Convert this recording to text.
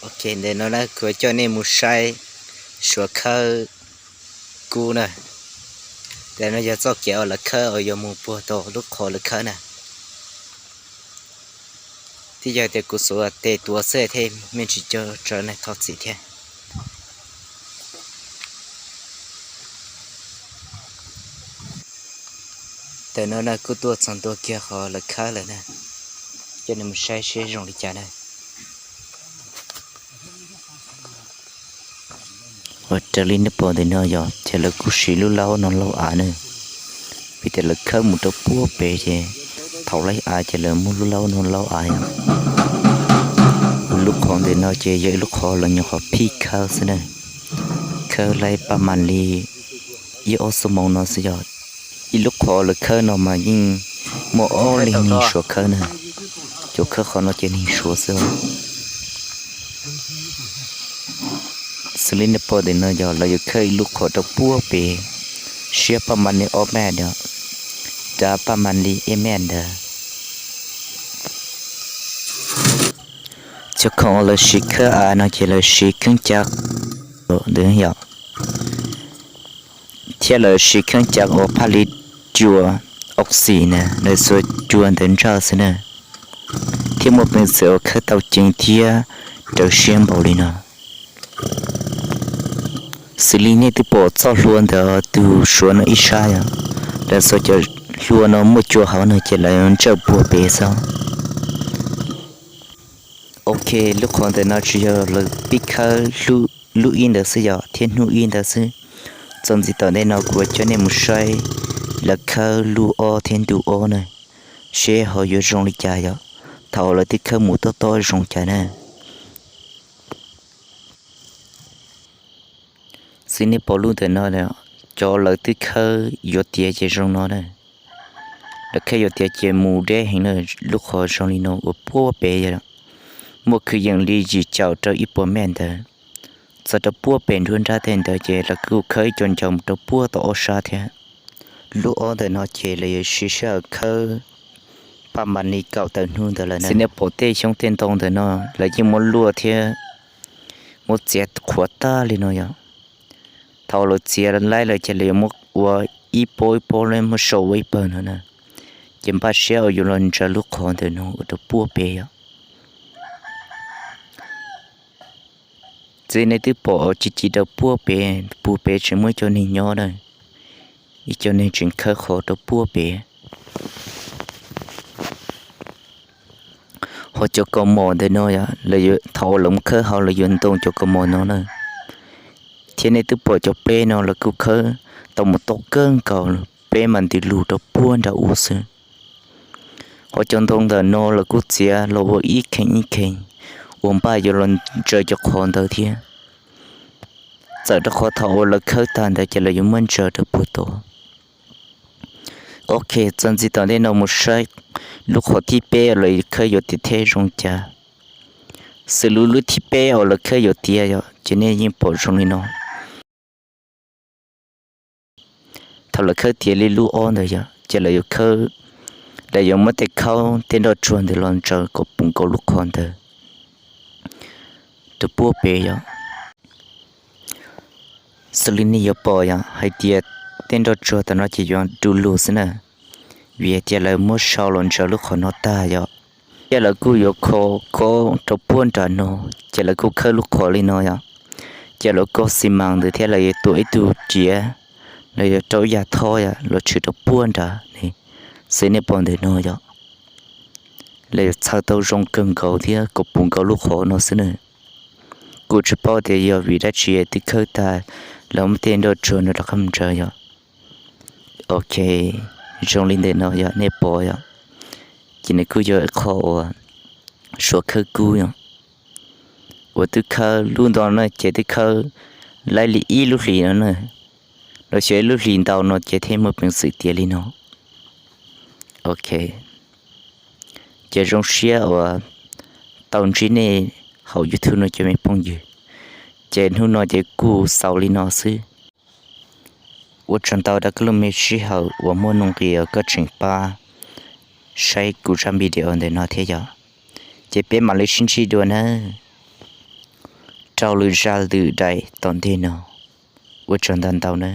Ok, ntawm no na kuv coj nej mus saib suav khawb kub na. Ntawm no yog txoj kev uas lawv khawb uas yuav mus puag tom lub qhov lawv khawb na. Twb yog tias kuv xuav tes tuav xwb thiab, me ntsis cog tsaws ne thov txim thiab. Ntawm no na kuj tuaj txog ntua kiag qhov lawv khawb lawm na, coj nej mus saib seb zoo li cas na. Ua raws li nej pom ntawm no yog ces lawv kuj siv lub laub no laub av na, vim tias lawv khawb mus rau puag pem ces thaum laib av ces lawv muab lub laub no laub av yom. Lub qhov ntawm no ces yog ib lub qhov los nyuam qhuav phij khawb xwb na, khawb laib paj mas li ib ob xuab moos no xwb yog. Ib lub qhov lawv khawb no mas yeej muaj ob leeg neeg suav khawb na, cov khawb qhov no ces neeg suav xwb. Xws li nej pom ntawm no yog lawv yuav khawb ib lub qhov rau puag pem siab paj mas li ob mev ntawd, rau paj mas li ib mev ntawd. Cov khoom uas lawv siv khawb av no ces lawv siv kheeb ca ntawd yom, thiab lawv siv kheeb ca uas phaj li cua oxy na, lawv xuas cua ntawd ntsaj xwb na, thiab muaj peev xwm uas khawb tau ceev thiab raws siab npaum li no. Xws li nej twb pom txoj hlua ntawd tus suav no ib sab yom, lawv xuas cov hlua no muaj cua hauv no ces lawv ntsawj puag pem xwb. Ok, lub qhov ntawm no tsis yog lawv pib khawb lub ib ntawd xwb yom, thiab hnub ib ntawd xwb. Txog ntxiv tom ntej no kuv coj nej mus saib lawv khawb lub ob thiab ntu ob na, seb ho yuav zoo li cas yom, thaum lawv twb khawb mus tob tob zoo cas na. Xws nej pom lub ntawm no, cov lawv twb khawb yuav tiav ces zoo no na. Lawv khawb yuav tiav ces mus deb heev na, lub qhov zoo li no uas puag pem yog muaj kwv yees li yim caum rau ib puas mev ntawd. Txog rau puag pem nruab nrab tej ntawd ces lawv kuj khawb ib co ncaus mus rau puag tom ob sab thiab. Lub ob ntawm no ces lawv yuav siv sij hawm khawb paj mas li kaum tawm hnub ntawd lawm. Xws nej pom tej xyoob tej ntoo ntawm no lawv yeej muab luaj thiab muab txiav qhuav tag li no yom. Thaum lawv txiav laib lawm ces lawv yuav muab ua ib pob ib pob muab sau ua ib pawg no na, ces npaj siab uas yuav los ntsaws lub qhov ntawm no ua rau puag pem yom. Txiv nej twb pom ci ci rau puag pem, puag pem tseem muaj ib co neeg nyob na, ib co neeg tseem khawb qhov rau puag pem. Ho cov kaus mom ntawm no yom, thaum uas lawv mus khawb hauv lawv yuav ntoo cov kaus mom no na. Thiab nej twb pom cov pleb no lawv kuj khawb tau mus tob kawg nkaus, pleb mas ntws lug rau puag nram ub xwb. Ho cov ntoo ntawm no lawv kuj txiav los ua ib kheev ib kheev uas npaj yuav los ntsaws cov qhov ntawd thiab. Txawm rau qhov thaum uas lawv khawb tag ntawd ces lawv yuav muab ntsaws rau puag tod. Ok, txog ntxiv tom ntej no mus saib lub qhov thib peb uas lawv khawb yuav tiav thiab zoo cas. Xws lub lub thib peb uas lawv khawb yuav tiav yom, ces nej yeej pom zoo li no. Thaum lawv khawb tiav li lub ob ntawd yom, ces lawv yuav khawb, lawv yuav muab tej khaub tej nroj tsuag ntawd los ntsaws kom puv nkaus lub qhov ntawd rau puag pem yom. Xws li nej yuav pom yom hais tias tej nroj tsuag tam no ces yuav du lug xwb na, vim hais tias lawv muab sau los ntsaws lub qhov no tag yom. Thiab lawv kuj yuav kho khob rau puag nram no, ces lawv kuj khawb lub qhov li no yom. Ces lawv kaub xi mas ntawd thiab lawv yuav tuav ib tug ciav, lawv yuav rau ib yam thob yom los tshwm rau puag nrad ne. Xws nej pom ntawm no yom, lawv yuav txhawb tau zoo kawg nkaus thiab kom puv nkaus lub qhov no xwb na. Kuj tsis paub tias yog vim dab tsi twb khawb tag, lawv muab tej nroj tsuag no rov qab mus ntsaws yom. Ok, zoo li ntawm no yog nej pom yom, ces nws kuj yog ib qho uas suav khawb kub yom, uas twb khawb lub ntau no ces twb khawb laib li ib lub hlis no na, los xyov ib lub hlis ntau no ces thiaj muaj peev xwm tiav li no. Ok, ces zoo siab uas tau ntsib nej hauv YouTube no cov me phooj ywg, ces hnub no ces kuj xaus li no xwb. Ua tsaug ntau rau koj lub me sij hawm uas muaj nuj nqis uas koj tseem pab saib kuv zaj video ntawm no thiab yom. Ces peb mam li sib ntsib dua nawb. rau lwm zaj lwm daim tom ntej no. Ua tsaug ntau ntau na.